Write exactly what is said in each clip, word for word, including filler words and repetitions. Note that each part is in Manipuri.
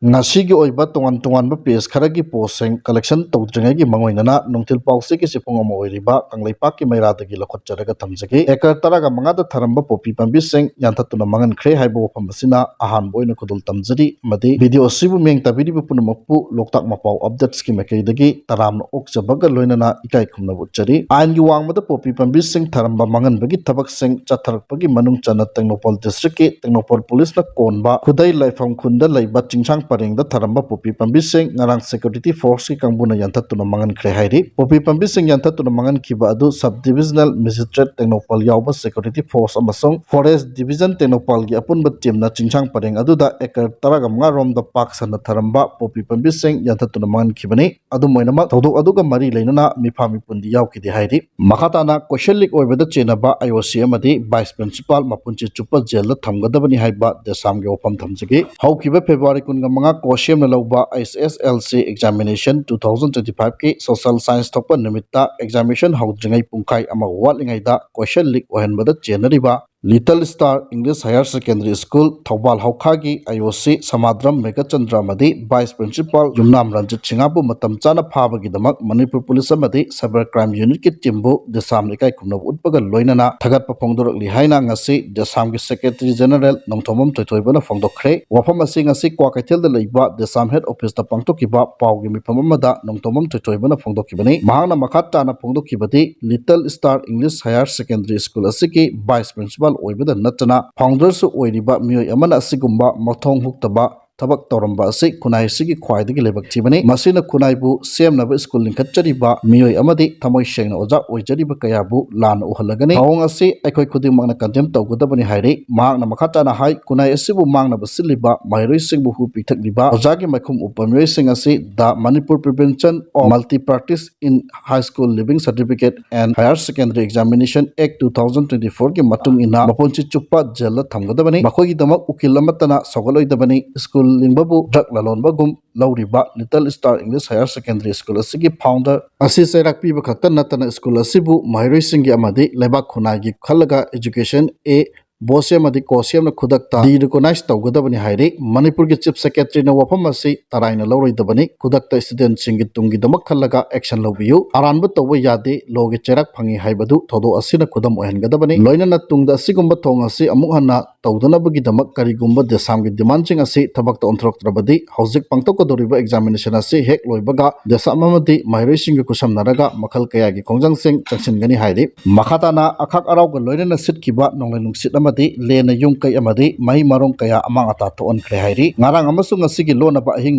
ꯉꯁꯤꯒꯤ ꯑꯣꯏꯕ ꯇꯣꯉꯥꯟ ꯇꯣꯉꯥꯟꯕ ꯄꯦꯖ ꯈꯔꯒꯤ ꯄꯣꯁꯁꯤꯡ ꯀꯂꯦꯛꯁꯟ ꯇꯧꯗ꯭ꯔꯤꯉꯩꯒꯤ ꯃꯥꯡꯑꯣꯏꯅꯅ ꯅꯨꯡꯊꯤꯜ ꯄꯥꯎꯆꯦꯒꯤ ꯆꯦꯐꯣꯡ ꯑꯃ ꯑꯣꯏꯔꯤꯕ ꯀꯪꯂꯩꯄꯥꯛꯀꯤ ꯃꯩꯔꯥꯗꯒꯤ ꯂꯧꯈꯠꯆꯔꯒ ꯊꯝꯖꯒꯦ꯫ ꯑꯦꯀꯔ ꯇꯔꯥꯒ ꯃꯉꯥꯗ ꯊꯥꯔꯝꯕ ꯄꯣꯄꯤ ꯄꯥꯝꯕꯤꯁꯤꯡ ꯌꯥꯟꯊꯠꯇꯨꯅ ꯃꯥꯡꯍꯟꯈ꯭ꯔꯦ ꯍꯥꯏꯕ ꯋꯥꯐꯝ ꯑꯁꯤꯅ ꯑꯍꯥꯟꯕ ꯑꯣꯏꯅ ꯈꯨꯗꯣꯜ ꯇꯝꯖꯔꯤ, ꯑꯃꯗꯤ ꯚꯤꯗꯤꯑꯣ ꯑꯁꯤꯕꯨ ꯃꯤꯠꯌꯦꯡ ꯇꯥꯕꯤꯔꯤꯕ ꯄꯨꯝꯅꯃꯛꯄꯨ ꯂꯣꯛꯇꯥꯛ ꯃꯄꯥꯎ ꯑꯞꯗꯦꯠꯁꯀꯤ ꯃꯥꯏꯀꯩꯗꯒꯤ ꯇꯔꯥꯝꯅ ꯑꯣꯛꯆꯕꯒ ꯂꯣꯏꯅꯅ ꯏꯀꯥꯏ ꯈꯨꯝꯅꯕ ꯎꯠꯆꯔꯤ꯫ ꯑꯥꯏꯟꯒꯤ ꯋꯥꯡꯃꯗ ꯄꯣꯄꯤ ꯄꯥꯝꯕꯤꯁꯤꯡ ꯊꯥꯔꯝꯕ ꯃꯥꯡꯍꯟꯕꯒꯤ ꯊꯕꯛꯁꯤꯡ ꯆꯠꯊꯔꯛꯄꯒꯤ ꯃꯅꯨꯡ ꯆꯟꯅ ꯇꯦꯡꯅꯧꯄꯥꯜ ꯗꯤꯁꯇ꯭ꯔꯤꯛꯀꯤ ꯇꯦꯡꯅꯧꯄꯥꯜ ꯄꯨꯂꯤꯁꯅ ꯀꯣꯟꯕ ꯈꯨꯗꯩ ꯂꯥꯏꯐꯝ ꯈꯨꯟꯗ ꯂꯩꯕ ꯆꯤꯡꯁꯥꯡ ꯄꯔꯦꯡꯗ ꯊꯥꯔꯝꯕ ꯄꯣꯄꯤ ꯄꯥꯝꯕꯤꯁꯤꯡ ꯉꯔꯥꯡ ꯁꯦꯀ꯭ꯌꯨꯔꯤꯇꯤ ꯐꯣꯔꯁꯀꯤ ꯀꯥꯡꯕꯨꯅ ꯌꯥꯟꯊꯠꯇꯨꯅ ꯃꯥꯡꯍꯟꯈ꯭ꯔꯦ ꯍꯥꯏꯔꯤ꯫ ꯄꯣꯄꯤ ꯄꯥꯝꯕꯤꯁꯤꯡ ꯌꯥꯟꯊꯠꯇꯨꯅ ꯃꯥꯡꯍꯟꯈꯤꯕ ꯑꯗꯨ ꯁꯕ ꯗꯤꯕꯤꯖꯅꯦꯜ ꯃꯦꯖꯤꯁꯇ꯭ꯔꯦꯠ ꯇꯦꯡꯅꯧꯄꯥꯜ ꯌꯥꯎꯕ ꯁꯦꯀ꯭ꯌꯨꯔꯤꯇꯤ ꯐꯣꯔꯁ ꯑꯃꯁꯨꯡ ꯐꯣꯔꯦꯁ ꯗꯤꯕꯤꯖꯟ ꯇꯦꯡꯅꯧꯄꯥꯜꯒꯤ ꯑꯄꯨꯟꯕ ꯇꯤꯝꯅ ꯆꯤꯡꯁꯥꯡ ꯄꯔꯦꯡ ꯑꯗꯨꯗ ꯑꯦꯀꯔ ꯇꯔꯥꯒ ꯃꯉꯥ ꯔꯣꯝꯗ ꯄꯥꯛ ꯁꯟꯅ ꯊꯥꯔꯝꯕ ꯄꯣꯄꯤ ꯄꯥꯝꯕꯤꯁꯤꯡ ꯌꯥꯟꯊꯠꯇꯨꯅ ꯃꯥꯡꯍꯟꯈꯤꯕꯅꯤ꯫ ꯑꯗꯨꯝ ꯑꯣꯏꯅꯃꯛ, ꯊꯧꯗꯣꯛ ꯑꯗꯨꯒ ꯃꯔꯤ ꯂꯩꯅꯅ ꯃꯤꯐꯥ ꯃꯤꯄꯨꯟꯗꯤ ꯌꯥꯎꯈꯤꯗꯦ ꯍꯥꯏꯔꯤ꯫ ꯃꯈꯥ ꯇꯥꯅ ꯀꯣꯏꯁꯟ ꯂꯤꯛ ꯑꯣꯏꯕꯗ ꯆꯦꯟꯅꯕ ꯑꯥꯏ ꯑꯣ ꯁꯤ ꯑꯃꯗꯤ ꯚꯥꯏꯁ ꯄ꯭ꯔꯤꯟꯁꯤꯄꯥꯜ ꯃꯄꯨꯟꯁꯤ ꯆꯨꯞꯄ ꯖꯦꯜꯗ ꯊꯝꯒꯗꯕꯅꯤ ꯍꯥꯏꯕ ꯗꯦꯁꯥꯝꯒꯤ ꯋꯥꯐꯝ ꯊꯝꯖꯒꯦ꯫ ꯍꯧꯈꯤꯕ ꯐꯦꯕ꯭ꯔꯨꯋꯥꯔꯤ ꯀꯨꯟꯒ ꯃꯉꯥ ꯀꯣꯁꯦꯝꯅ ꯂꯧꯕ H S L C examination two thousand twenty ꯐꯥꯏꯚꯀꯤ ꯁꯣꯁꯤꯌꯦꯜ ꯁꯥꯏꯟꯁ ꯊꯣꯛꯄ ꯅꯨꯃꯤꯠꯇ ꯑꯦꯛꯖꯥꯃꯤꯅꯦꯁꯟ ꯍꯧꯗ꯭ꯔꯤꯉꯩ ꯄꯨꯡꯈꯥꯏ ꯑꯃ ꯋꯥꯠꯂꯤꯉꯩꯗ ꯀꯣꯏꯁꯟ ꯂꯤꯛ ꯑꯣꯏꯍꯟꯕꯗ ꯆꯦꯟꯅꯔꯤꯕ little star English higher secondary school Thoubal ꯍꯧꯈꯥꯒꯤ I O C Samadram Meghachandra ꯑꯃꯗꯤ ꯚꯥꯏꯁ ꯄ꯭ꯔꯤꯟꯁꯤꯄꯥꯜ ꯌꯨꯝꯅꯥꯝ ꯔꯟꯖꯤꯠ ꯁꯤꯡꯍꯕꯨ ꯃꯇꯝ ꯆꯥꯅ ꯐꯥꯕꯒꯤꯗꯃꯛ ꯃꯅꯤꯄꯨꯔ ꯄꯨꯂꯤꯁ ꯑꯃꯗꯤ ꯁꯥꯏꯕꯔ ꯀ꯭ꯔꯥꯏꯝ ꯌꯨꯅꯤꯠꯀꯤ ꯇꯤꯝꯕꯨ ꯗꯦꯁꯥꯝꯅ ꯏꯀꯥꯏ ꯈꯨꯝꯅꯕ ꯎꯠꯄꯒ ꯂꯣꯏꯅꯅ ꯊꯥꯒꯠꯄ ꯐꯣꯡꯗꯣꯔꯛꯂꯤ ꯍꯥꯏꯅ ꯉꯁꯤ ꯗꯦꯁꯥꯝꯒꯤ ꯁꯦꯀ꯭ꯔꯦꯇꯔꯤ ꯖꯦꯅꯔꯦꯜ ꯅꯣꯡꯊꯣꯝꯕꯝ ꯊꯣꯏꯊꯣꯏꯕꯅ ꯐꯣꯡꯗꯣꯛꯈ꯭ꯔꯦ꯫ ꯋꯥꯐꯝ ꯑꯁꯤ ꯉꯁꯤ ꯀ꯭ꯋꯥꯀꯩꯊꯦꯜꯗ ꯂꯩꯕ ꯗꯦꯁꯥꯝ ꯍꯦꯗ ꯑꯣꯐꯤꯁꯇ ꯄꯥꯡꯊꯣꯛꯈꯤꯕ ꯄꯥꯎꯒꯤ ꯃꯤꯐꯝ ꯑꯃꯗ ꯅꯣꯡꯊꯣꯝꯕꯝ ꯊꯣꯏꯊꯣꯏꯕꯅ ꯐꯣꯡꯗꯣꯛꯈꯤꯕꯅꯤ꯫ ꯃꯍꯥꯛꯅ ꯃꯈꯥ ꯇꯥꯅ ꯐꯣꯡꯗꯣꯛꯈꯤꯕꯗꯤ, little star English higher secondary school ꯑꯁꯤꯒꯤ ꯚꯥꯏꯁ ꯄ꯭ꯔꯤꯟꯁꯤꯄꯥꯜ ꯑꯣꯏꯕꯗ ꯅꯠꯇꯅ ꯐꯥꯎꯟꯗꯔꯁꯨ ꯑꯣꯏꯔꯤꯕ ꯃꯤꯑꯣꯏ ꯑꯃꯅ ꯑꯁꯤꯒꯨꯝꯕ ꯃꯊꯣꯡ ꯍꯨꯛꯇꯕ ꯊꯕꯛ ꯇꯧꯔꯝꯕ ꯑꯁꯤ ꯈꯨꯟꯅꯥꯏ ꯑꯁꯤꯒꯤ ꯈ꯭ꯋꯥꯏꯗꯒꯤ ꯂꯥꯏꯕꯛ ꯊꯤꯕꯅꯤ꯫ ꯃꯁꯤꯅ ꯈꯨꯟꯅꯥꯏꯕꯨ ꯁꯦꯝꯅꯕ ꯁ꯭ꯀꯨꯜ ꯂꯤꯡꯈꯠꯆꯔꯤꯕ ꯃꯤꯑꯣꯏ ꯑꯃꯗꯤ ꯊꯃꯣꯏ ꯁꯦꯡꯅ ꯑꯣꯖꯥ ꯑꯣꯏꯖꯔꯤꯕ ꯀꯌꯥꯕꯨ ꯂꯥꯟꯅ ꯎꯍꯜꯂꯒꯅꯤ꯫ ꯊꯧꯑꯣꯡ ꯑꯁꯤ ꯑꯩꯈꯣꯏ ꯈꯨꯗꯤꯡꯃꯛꯅ ꯀꯟꯗꯦꯝ ꯇꯧꯒꯗꯕꯅꯤ ꯍꯥꯏꯔꯤ꯫ ꯃꯍꯥꯛꯅ ꯃꯈꯥ ꯇꯥꯅ ꯍꯥꯏ, ꯈꯨꯟꯅꯥꯏ ꯑꯁꯤꯕꯨ ꯃꯥꯡꯅꯕ ꯁꯤꯜꯂꯤꯕ ꯃꯍꯩꯔꯣꯏꯁꯤꯡꯕꯨ ꯍꯨ ꯄꯤꯊꯛꯂꯤꯕ ꯑꯣꯖꯥꯒꯤ ꯃꯥꯏꯈꯨꯝ ꯎꯞꯄ ꯃꯤꯑꯣꯏꯁꯤꯡ ꯑꯁꯤ The Manipur Prevention of Malpractice in High School Leaving Certificate and Higher Secondary Examination Act two thousand twenty-four ꯒꯤ ꯃꯇꯨꯡ ꯏꯟꯅ ꯃꯄꯨꯟꯁꯤ ꯆꯨꯞꯄ ꯖꯦꯜꯗ ꯊꯝꯒꯗꯕꯅꯤ꯫ ꯃꯈꯣꯏꯒꯤꯗꯃꯛ ꯎꯀꯤꯜ ꯑꯃꯠꯇꯅ ꯁꯧꯒꯠꯂꯣꯏꯗꯕꯅꯤ꯫ ꯁ꯭ꯀꯨꯜ ꯂꯤꯡꯕꯕꯨ ꯗ꯭ꯔꯒ ꯂꯂꯣꯟꯕꯒꯨꯝ ꯂꯧꯔꯤꯕ little star English higher secondary school ꯑꯁꯤꯒꯤ ꯐꯥꯎꯟꯗꯔ ꯑꯁꯤ ꯆꯩꯔꯥꯛ ꯄꯤꯕ ꯈꯛꯇ ꯅꯠꯇꯅ ꯁ꯭ꯀꯨꯜ ꯑꯁꯤꯕꯨ ꯃꯍꯩꯔꯣꯏꯁꯤꯡꯒꯤ ꯑꯃꯗꯤ ꯂꯩꯕꯥꯛ ꯈꯨꯟꯅꯥꯏꯒꯤ ꯈꯜꯂꯒ Education A ꯕꯣꯁꯦ ꯑꯃꯗꯤ ꯀꯣꯁꯦ ꯑꯃꯅ ꯈꯨꯗꯛꯇ ꯗꯤ ꯔꯤꯀꯣꯅꯥꯏꯁ ꯇꯧꯒꯗꯕꯅꯤ ꯍꯥꯏꯔꯤ꯫ ꯃꯅꯤꯄꯨꯔꯒꯤ ꯆꯤꯐ ꯁꯦꯀ꯭ꯔꯦꯇꯔꯤꯅ ꯋꯥꯐꯝ ꯑꯁꯤ ꯇꯔꯥꯏꯅ ꯂꯧꯔꯣꯏꯗꯕꯅꯤ꯫ ꯈꯨꯗꯛꯇ ꯁ꯭ꯇꯨꯗꯦꯟꯠꯁꯤꯡꯒꯤ ꯇꯨꯡꯒꯤꯗꯃꯛ ꯈꯜꯂꯒ ꯑꯦꯛꯁꯟ ꯂꯧꯕꯤꯌꯨ꯫ ꯑꯔꯥꯟꯕ ꯇꯧꯕ ꯌꯥꯗꯦ, ꯂꯣꯒꯤ ꯆꯩꯔꯥꯛ ꯐꯪꯏ ꯍꯥꯏꯕꯗꯨ ꯊꯧꯗꯣꯛ ꯑꯁꯤꯅ ꯈꯨꯗꯝ ꯑꯣꯏꯍꯟꯒꯗꯕꯅꯤ꯫ ꯂꯣꯏꯅꯅ ꯇꯨꯡꯗ ꯑꯁꯤꯒꯨꯝꯕ ꯊꯧꯑꯣꯡ ꯑꯁꯤ ꯑꯃꯨꯛ ꯍꯟꯅ ꯇꯧꯗꯅꯕꯒꯤꯗꯃꯛ ꯀꯔꯤꯒꯨꯝꯕ ꯗꯦꯁꯥꯝꯒꯤ ꯗꯤꯃꯥꯟꯁꯤꯡ ꯑꯁꯤ ꯊꯕꯛꯇ ꯑꯣꯟꯊꯣꯔꯛꯇ꯭ꯔꯕꯗꯤ ꯍꯧꯖꯤꯛ ꯄꯥꯡꯊꯣꯛꯀꯗꯧꯔꯤꯕ ꯑꯦꯛꯖꯥꯃꯤꯅꯦꯁꯟ ꯑꯁꯤ ꯍꯦꯛ ꯂꯣꯏꯕꯒ ꯗꯦꯁꯥꯝ ꯑꯃꯗꯤ ꯃꯍꯩꯔꯣꯏꯁꯤꯡꯒ ꯈꯨꯠꯁꯝꯅꯔꯒ ꯃꯈꯜ ꯀꯌꯥꯒꯤ ꯈꯣꯡꯖꯪꯁꯤꯡ ꯆꯪꯁꯤꯟꯒꯅꯤ ꯍꯥꯏꯔꯤ꯫ ꯃꯈꯥ ꯇꯥꯅ ꯑꯈꯥꯛ ꯑꯔꯥꯎꯒ ꯂꯣꯏꯅꯅ ꯁꯤꯠꯈꯤꯕ ꯅꯣꯡꯂꯩ ꯅꯨꯡꯁꯤꯠ ꯑꯃꯗꯤ ꯂꯦꯟꯅ ꯌꯨꯝ ꯀꯩ ꯑꯃꯗꯤ ꯃꯍꯩ ꯃꯔꯣꯡ ꯀꯌꯥ ꯑꯃꯥꯡ ꯑꯇꯥ ꯊꯣꯛꯍꯟꯈ꯭ꯔꯦ ꯍꯥꯏꯔꯤ꯫ ꯉꯔꯥꯡ ꯑꯃꯁꯨꯡ ꯉꯁꯤꯒꯤ ꯂꯣꯟꯅꯕ ꯑꯍꯤꯡ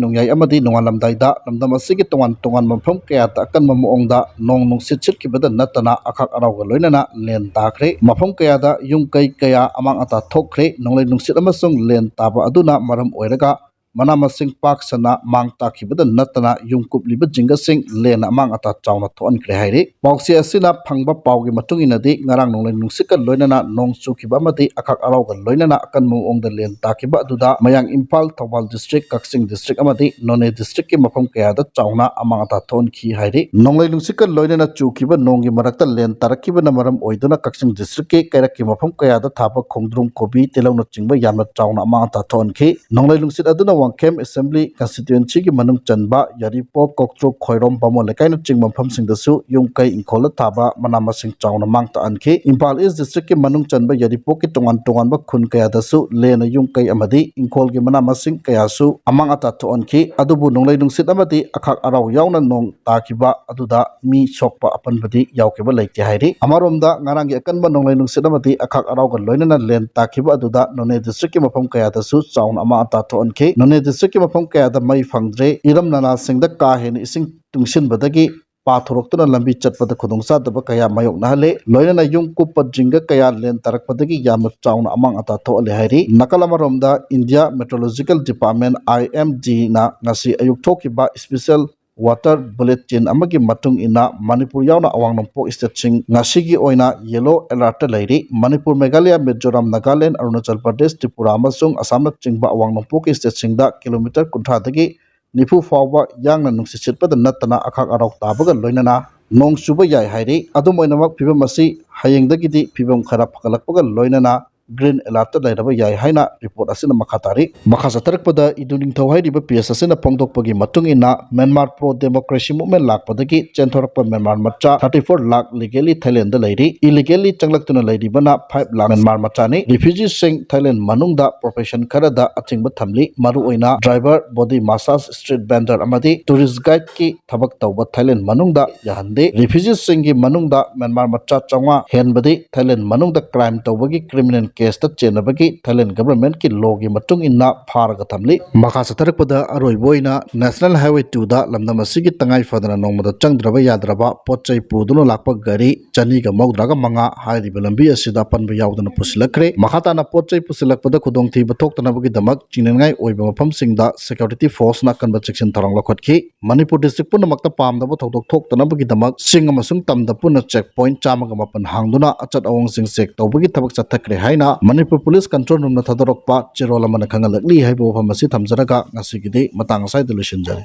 ꯅꯣꯡꯌꯥꯏ ꯑꯃꯗꯤ ꯅꯣꯡꯉꯥꯜꯂꯝꯗꯥꯏꯗ ꯂꯝꯗꯝ ꯑꯁꯤꯒꯤ ꯇꯣꯉꯥꯟ ꯇꯣꯉꯥꯟꯕ ꯃꯐꯝ ꯀꯌꯥꯗ ꯑꯀꯟꯕ ꯃꯑꯣꯡꯗ ꯅꯣꯡ ꯅꯨꯡꯁꯤꯠ ꯁꯤꯠꯈꯤꯕꯗ ꯅꯠꯇꯅ ꯑꯈꯥꯛ ꯑꯔꯥꯎꯒ ꯂꯣꯏꯅꯅ ꯂꯦꯟ ꯇꯥꯈ꯭ꯔꯦ꯫ ꯃꯐꯝ ꯀꯌꯥꯗ ꯌꯨꯝ ꯀꯩ ꯀꯌꯥ ꯑꯃꯥꯡ ꯑꯇꯥ ꯊꯣꯛꯈ꯭ꯔꯦ꯫ ꯅꯣꯡꯂꯩ ꯅꯨꯡꯁꯤꯠ ꯑꯃꯁꯨꯡ ꯂꯦꯟ ꯇꯥꯕ ꯑꯗꯨꯅ ꯃꯔꯝ ꯑꯣꯏꯔꯒ ꯃꯅꯥ ꯃꯁꯤꯡ ꯄꯥꯛ ꯁꯟꯅ ꯃꯥꯡ ꯇꯥꯛꯈꯤꯕꯗ ꯅꯠꯇꯅ ꯌꯨꯝ ꯀꯨꯞꯂꯤꯕ ꯖꯤꯡꯒꯁꯤꯡ ꯂꯦꯟꯅ ꯑꯃꯥꯡ ꯑꯇꯥ ꯆꯥꯎꯅ ꯊꯣꯛꯍꯟꯈ꯭ꯔꯦ ꯍꯥꯏꯔꯤ꯫ ꯄꯥꯎꯆꯦ ꯑꯁꯤꯅ ꯐꯪꯕ ꯄꯥꯎꯒꯤ ꯃꯇꯨꯡ ꯏꯟꯅꯗꯤ ꯉꯔꯥꯡ ꯅꯣꯡꯂꯩ ꯅꯨꯡꯁꯤꯠꯀ ꯂꯣꯏꯅꯅ ꯅꯣꯡ ꯆꯨꯈꯤꯕ ꯑꯃꯗꯤ ꯑꯈꯥꯛ ꯑꯔꯥꯎꯒ ꯂꯣꯏꯅꯅ ꯑꯀꯟꯕ ꯃꯑꯣꯡꯗ ꯂꯦꯟ ꯇꯥꯈꯤꯕ ꯑꯗꯨꯗ ꯃꯌꯥꯡ ꯏꯝꯐꯥꯜ, ꯊꯧꯕꯥꯜ ꯗꯤꯁꯇ꯭ꯔꯤꯛ, ꯀꯛꯆꯤꯡ ꯗꯤꯁꯇ꯭ꯔꯤꯛ ꯑꯃꯗꯤ ꯅꯣꯅꯦ ꯗꯤꯁꯇ꯭ꯔꯤꯛꯀꯤ ꯃꯐꯝ ꯀꯌꯥꯗ ꯆꯥꯎꯅ ꯑꯃꯥꯡ ꯑꯇꯥ ꯊꯣꯛꯍꯟꯈꯤ ꯍꯥꯏꯔꯤ꯫ ꯅꯣꯡꯂꯩ ꯅꯨꯡꯁꯤꯠꯀ ꯂꯣꯏꯅꯅ ꯆꯨꯈꯤꯕ ꯅꯣꯡꯒꯤ ꯃꯔꯛꯇ ꯂꯦꯟ ꯇꯥꯔꯛꯈꯤꯕꯅ ꯃꯔꯝ ꯑꯣꯏꯗꯨꯅ ꯀꯛꯆꯤꯡ ꯗꯤꯁꯇ꯭ꯔꯤꯛꯀꯤ ꯀꯩꯔꯛꯀꯤ ꯃꯐꯝ ꯀꯌꯥꯗ ꯊꯥꯕ ꯈꯣꯡꯗ꯭ꯔꯨꯝ, ꯀꯣꯕꯤ, ꯇꯤꯜꯍꯧꯅꯆꯤꯡꯕ ꯌꯥꯝꯅ ꯆꯥꯎꯅ ꯑꯃꯥꯡ ꯑꯇꯥ ꯊꯣꯛꯍꯟꯈꯤ꯫ ꯅꯣꯡꯂꯩ ꯅꯨꯡꯁꯤꯠ ꯑꯗꯨꯅ ꯋꯥꯡꯈꯦꯝ ꯑꯦꯁꯦꯝꯕ꯭ꯂꯤ ꯀꯟꯁꯇꯤꯇ꯭ꯋꯦꯟꯁꯤꯒꯤ ꯃꯅꯨꯡ ꯆꯟꯕ ꯌꯥꯏꯔꯤꯄꯣꯛ, ꯀꯣꯛꯆ꯭ꯔꯨꯛ, ꯈꯣꯏꯔꯣꯝ, ꯕꯥꯃꯣꯟ ꯂꯩꯀꯥꯏꯅꯆꯤꯡꯕ ꯃꯐꯝꯁꯤꯡꯗꯁꯨ ꯌꯨꯝ ꯀꯩ ꯏꯪꯈꯣꯜꯗ ꯊꯥꯕ ꯃꯅꯥ ꯃꯁꯤꯡ ꯆꯥꯎꯅ ꯃꯥꯡ ꯇꯥꯛꯍꯟꯈꯤ꯫ ꯏꯝꯐꯥꯜ ꯏꯁ ꯗꯤꯁꯇ꯭ꯔꯤꯛꯀꯤ ꯃꯅꯨꯡ ꯆꯟꯕ ꯌꯥꯏꯔꯤꯄꯣꯛꯀꯤ ꯇꯣꯉꯥꯟ ꯇꯣꯉꯥꯟꯕ ꯈꯨꯟ ꯀꯌꯥꯗꯁꯨ ꯂꯦꯟꯅ ꯌꯨꯝ ꯀꯩ ꯑꯃꯗꯤ ꯏꯪꯈꯣꯜꯒꯤ ꯃꯅꯥ ꯃꯁꯤꯡ ꯀꯌꯥꯁꯨ ꯑꯃꯥꯡ ꯑꯇꯥ ꯊꯣꯛꯍꯟꯈꯤ꯫ ꯑꯗꯨꯕꯨ ꯅꯣꯡꯂꯩ ꯅꯨꯡꯁꯤꯠ ꯑꯃꯗꯤ ꯑꯈꯥꯛ ꯑꯔꯥꯎ ꯌꯥꯎꯅ ꯅꯣꯡ ꯇꯥꯈꯤꯕ ꯑꯗꯨꯗ ꯃꯤ ꯁꯣꯛꯄ ꯑꯄꯟꯕꯗꯤ ꯌꯥꯎꯈꯤꯕ ꯂꯩꯇꯦ ꯍꯥꯏꯔꯤ꯫ ꯑꯃꯔꯣꯝꯗ ꯉꯔꯥꯡꯒꯤ ꯑꯀꯟꯕ ꯅꯣꯡꯂꯩ ꯅꯨꯡꯁꯤꯠ ꯑꯃꯗꯤ ꯑꯈꯥꯛ ꯑꯔꯥꯎꯒ ꯂꯣꯏꯅꯅ ꯂꯦꯟ ꯇꯥꯈꯤꯕ ꯑꯗꯨꯗ ꯅꯣꯅꯦ ꯗꯤꯁꯇ꯭ꯔꯤꯛꯀꯤ ꯃꯐꯝ ꯀꯌꯥꯗꯁꯨ ꯆꯥꯎꯅ ꯑꯃꯥꯡ ꯑꯇꯥ ꯊꯣꯛꯍꯟꯈꯤ꯫ ꯅꯣꯅꯦ ꯗꯤꯁꯇ꯭ꯔꯤꯛꯀꯤ ꯃꯐꯝ ꯀꯌꯥꯗ ꯃꯩ ꯐꯪꯗ꯭ꯔꯦ꯫ ꯏꯔꯝ ꯅꯂꯥꯁꯤꯡꯗ ꯀꯥ ꯍꯦꯟꯅ ꯏꯁꯤꯡ ꯇꯨꯡꯁꯤꯟꯕꯗꯒꯤ ꯄꯥꯊꯣꯔꯛꯇꯨꯅ ꯂꯝꯕꯤ ꯆꯠꯄꯗ ꯈꯨꯗꯣꯡꯆꯥꯗꯕ ꯀꯌꯥ ꯃꯥꯌꯣꯛꯅꯍꯜꯂꯦ꯫ ꯂꯣꯏꯅꯅ ꯌꯨꯝ ꯀꯨꯞꯄ ꯖꯤꯡꯒ ꯀꯌꯥ ꯂꯦꯟ ꯇꯥꯔꯛꯄꯗꯒꯤ ꯌꯥꯝꯅ ꯆꯥꯎꯅ ꯑꯃꯥꯡ ꯑꯇꯥ ꯊꯣꯛꯍꯜꯂꯦ ꯍꯥꯏꯔꯤ꯫ ꯅꯥꯀꯜ ꯑꯃꯔꯣꯝꯗ ꯏꯟꯗꯤꯌꯥ ꯃꯦꯇ꯭ꯔꯣꯂꯣꯖꯤꯀꯦꯜ ꯗꯤꯄꯥꯔꯠꯃꯦꯟ, IMDꯅ ꯉꯁꯤ ꯑꯌꯨꯛ ꯊꯣꯛꯈꯤꯕ ꯏꯁꯄꯤꯁꯦꯜ ꯋꯥꯇꯔ ꯕꯨꯂꯦꯇꯤꯟ ꯑꯃꯒꯤ ꯃꯇꯨꯡ ꯏꯟꯅ ꯃꯅꯤꯄꯨꯔ ꯌꯥꯎꯅ ꯑꯋꯥꯡ ꯅꯣꯡꯄꯣꯛ ꯁ꯭ꯇꯦꯠꯁꯤꯡ ꯉꯁꯤꯒꯤ ꯑꯣꯏꯅ ꯌꯦꯂꯣ ꯑꯦꯂꯔꯠꯇ ꯂꯩꯔꯤ꯫ ꯃꯅꯤꯄꯨꯔ, ꯃꯦꯘꯥꯂꯌꯥ, ꯃꯤꯖꯣꯔꯥꯝ, ꯅꯥꯒꯥꯂꯦꯟ, ꯑꯔꯨꯅꯥꯆꯜ ꯄ꯭ꯔꯗꯦꯁ, ꯇ꯭ꯔꯤꯄꯨꯔꯥ ꯑꯃꯁꯨꯡ ꯑꯁꯥꯝꯅꯆꯤꯡꯕ ꯑꯋꯥꯡ ꯅꯣꯡꯄꯣꯛꯀꯤ ꯁ꯭ꯇꯦꯠꯁꯤꯡꯗ ꯀꯤꯂꯣꯃꯤꯇꯔ ꯀꯨꯟꯊ꯭ꯔꯥꯗꯒꯤ ꯅꯤꯐꯨ ꯐꯥꯎꯕ ꯌꯥꯡꯅ ꯅꯨꯡꯁꯤꯠ ꯁꯤꯠꯄꯗ ꯅꯠꯇꯅ ꯑꯈꯥꯛ ꯑꯔꯥꯎ ꯇꯥꯕꯒ ꯂꯣꯏꯅꯅ ꯅꯣꯡ ꯆꯨꯕ ꯌꯥꯏ ꯍꯥꯏꯔꯤ꯫ ꯑꯗꯨꯝ ꯑꯣꯏꯅꯃꯛ, ꯐꯤꯕꯝ ꯑꯁꯤ ꯍꯌꯦꯡꯗꯒꯤꯗꯤ ꯐꯤꯕꯝ ꯈꯔ ꯐꯒꯠꯂꯛꯄꯒ ꯂꯣꯏꯅꯅ ꯒ꯭ꯔꯤꯟ ꯑꯦꯂꯔꯠꯇ ꯂꯩꯔꯕ ꯌꯥꯏ ꯍꯥꯏꯅ ꯔꯤꯄꯣꯔꯠ ꯑꯁꯤꯅ ꯃꯈꯥ ꯇꯥꯔꯤ꯫ ꯃꯈꯥ ꯆꯠꯊꯔꯛꯄꯗ ꯏꯗꯨ ꯅꯤꯡꯊꯧ ꯍꯥꯏꯔꯤꯕ ꯄꯦꯖ ꯑꯁꯤꯅ ꯐꯣꯡꯗꯣꯛꯄꯒꯤ ꯃꯇꯨꯡ ꯏꯟꯅ, ꯃ꯭ꯌꯥꯟꯃꯥꯔ ꯄ꯭ꯔꯣ ꯗꯦꯃꯣꯀ꯭ꯔꯦꯁꯤ ꯃꯨꯚꯃꯦꯟ ꯂꯥꯛꯄꯗꯒꯤ ꯆꯦꯟꯊꯣꯔꯛꯄ ꯃ꯭ꯌꯥꯟꯃꯥꯔ ꯃꯆꯥ thirty four ꯂꯥꯈ ꯂꯤꯒꯦꯂꯤ ꯊꯥꯏꯂꯦꯟꯗ ꯂꯩꯔꯤ꯫ ꯏꯂꯤꯒꯦꯂꯤ ꯆꯪꯂꯛꯇꯨꯅ ꯂꯩꯔꯤꯕꯅ five ꯂꯥꯈ ꯃ꯭ꯌꯥꯟꯃꯥꯔ ꯃꯆꯥꯅꯤ꯫ ꯔꯤꯐ꯭ꯌꯨꯖꯤꯁꯤꯡ ꯊꯥꯏꯂꯦꯟ ꯃꯅꯨꯡꯗ ꯄ꯭ꯔꯣꯐꯦꯁꯟ ꯈꯔꯗ ꯑꯊꯤꯡꯕ ꯊꯝꯂꯤ꯫ ꯃꯔꯨꯑꯣꯏꯅ ꯗ꯭ꯔꯥꯏꯚꯔ, ꯕꯣꯗꯤ ꯃꯁꯥꯖ, ꯁ꯭ꯇ꯭ꯔꯤꯠ ꯚꯦꯟꯗꯔ ꯑꯃꯗꯤ ꯇꯨꯔꯤꯁ ꯒꯥꯏꯗꯀꯤ ꯊꯕꯛ ꯇꯧꯕ ꯊꯥꯏꯂꯦꯟ ꯃꯅꯨꯡꯗ ꯌꯥꯍꯟꯗꯦ꯫ ꯔꯤꯐ꯭ꯌꯨꯖꯤꯁꯤꯡꯒꯤ ꯃꯅꯨꯡꯗ ꯃ꯭ꯌꯥꯟꯃꯥꯔ ꯃꯆꯥ ꯆꯥꯝꯃꯉꯥ ꯍꯦꯟꯕꯗꯤ ꯊꯥꯏꯂꯦꯟ ꯃꯅꯨꯡꯗ ꯀ꯭ꯔꯥꯏꯝ ꯇꯧꯕꯒꯤ ꯀ꯭ꯔꯤꯃꯤꯅꯦꯜ ꯀꯦꯁꯇ ꯆꯦꯟꯅꯕꯒꯤ ꯊꯥꯏꯂꯦꯟ ꯒꯚꯔꯟꯃꯦꯟꯠꯀꯤ ꯂꯣꯒꯤ ꯃꯇꯨꯡ ꯏꯟꯅ ꯐꯥꯔꯒ ꯊꯝꯂꯤ꯫ ꯃꯈꯥ ꯆꯠꯊꯔꯛꯄꯗ ꯑꯔꯣꯏꯕ ꯑꯣꯏꯅ ꯅꯦꯁꯅꯦꯜ ꯍꯥꯏꯋꯦ ꯇꯨꯗ ꯂꯝꯗꯝ ꯑꯁꯤꯒꯤ ꯇꯉꯥꯏ ꯐꯗꯅ ꯅꯣꯡꯃꯗ ꯆꯪꯗ꯭ꯔꯕ ꯌꯥꯗ꯭ꯔꯕ ꯄꯣꯠ ꯆꯩ ꯄꯨꯗꯨꯅ ꯂꯥꯛꯄ ꯒꯥꯔꯤ ꯆꯅꯤꯒ ꯃꯧꯗ꯭ꯔꯥꯒ ꯃꯉꯥ ꯍꯥꯏꯔꯤꯕ ꯂꯝꯕꯤ ꯑꯁꯤꯗ ꯑꯄꯟꯕ ꯌꯥꯎꯗꯅ ꯄꯨꯁꯤꯜꯂꯛꯈ꯭ꯔꯦ꯫ ꯃꯈꯥ ꯇꯥꯅ ꯄꯣꯠ ꯆꯩ ꯄꯨꯁꯤꯜꯂꯛꯄꯗ ꯈꯨꯗꯣꯡꯊꯤꯕ ꯊꯣꯛꯇꯅꯕꯒꯤꯗꯃꯛ ꯆꯤꯡꯅꯅꯤꯡꯉꯥꯏ ꯑꯣꯏꯕ ꯃꯐꯝꯁꯤꯡꯗ ꯁꯦꯀ꯭ꯌꯨꯔꯤꯇꯤ ꯐꯣꯔꯁꯅ ꯑꯀꯟꯕ ꯆꯦꯛꯁꯤꯟ ꯊꯧꯔꯥꯡ ꯂꯧꯈꯠꯈꯤ꯫ ꯃꯅꯤꯄꯨꯔ ꯗꯤꯁꯇ꯭ꯔꯤꯛ ꯄꯨꯝꯅꯃꯛꯇ ꯄꯥꯝꯗꯕ ꯊꯧꯗꯣꯛ ꯊꯣꯛꯇꯅꯕꯒꯤꯗꯃꯛ ꯆꯤꯡ ꯑꯃꯁꯨꯡ ꯇꯝꯗ ꯄꯨꯟꯅ ꯆꯦꯛ ꯄꯣꯏꯟꯠ ꯆꯥꯝꯃꯒ ꯃꯥꯄꯟ ꯍꯥꯡꯗꯨꯅ ꯑꯆꯠ ꯑꯋꯣꯡꯁꯤꯡ ꯆꯦꯛ ꯇꯧꯕꯒꯤ ꯊꯕꯛ ꯆꯠꯊꯈ꯭ꯔꯦ ꯍꯥꯏꯅ ꯃꯅꯤꯄꯨꯔ ꯄꯨꯂꯤꯁ ꯀꯟꯇ꯭ꯔꯣꯜ ꯔꯨꯝꯅ ꯊꯥꯗꯣꯔꯛꯄ ꯆꯦꯔꯣꯜ ꯑꯃꯅ ꯈꯪꯍꯜꯂꯛꯂꯤ ꯍꯥꯏꯕ ꯋꯥꯐꯝ ꯑꯁꯤ ꯊꯝꯖꯔꯒ ꯉꯁꯤꯒꯤꯗꯤ ꯃꯇꯥꯡ ꯑꯁ꯭ꯋꯥꯏꯗ ꯂꯣꯏꯁꯤꯟꯖꯔꯦ꯫